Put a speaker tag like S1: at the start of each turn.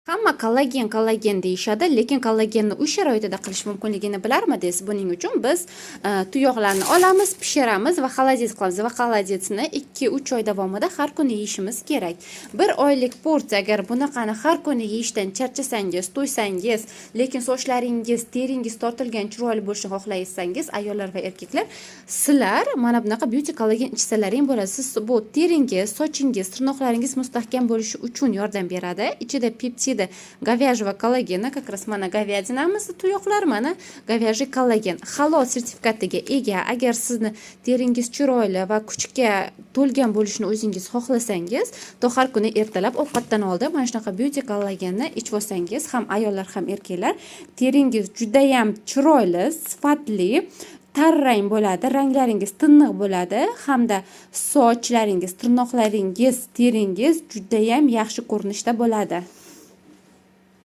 S1: Hamma kollagen, kollagen deyishadi, lekin kollagenni uy sharoitida qilish mumkinligini bilarmidingiz? Buning uchun biz tuyoqlarni olamiz, pishiramiz va холодец qilamiz va холодец ni 2-3 oy davomida har kuni yeyishimiz kerak. Bir oylik porsiya. Agar bunaqani har kuni yeyishdan charchasangiz, to'ysangiz, lekin sochlaringiz, teringiz tortilgan, chiroyli bo'lishini xohlasangiz, ayollar va erkaklar, sizlar mana bunaqa beauty kollagen ichsalaring bo'ladi. Siz bu teringiz, sochingiz, tirnoqlaringiz mustahkam bo'lishi uchun yordam beradi. Ichida пептиды говяжьего коллагена, как раз mana говядина miz tuyoqlar, mana говяжий kollagen halol sertifikatiga ega. Agar sizni teringiz chiroyli va kuchga to'lgan bo'lishini o'zingiz xohlasangiz, то har kuni ertalab ovqatdan oldin mana shunaqa beauty kollagenni ichib olsangiz, ham ayollar, ham erkaklar, teringiz judayam chiroyli, sifatli, tarrang bo'ladi, ranglaringiz tiniq bo'ladi hamda sochlaringiz, tirnoqlaringiz, teringiz judayam yaxshi ko'rinishda bo'ladi.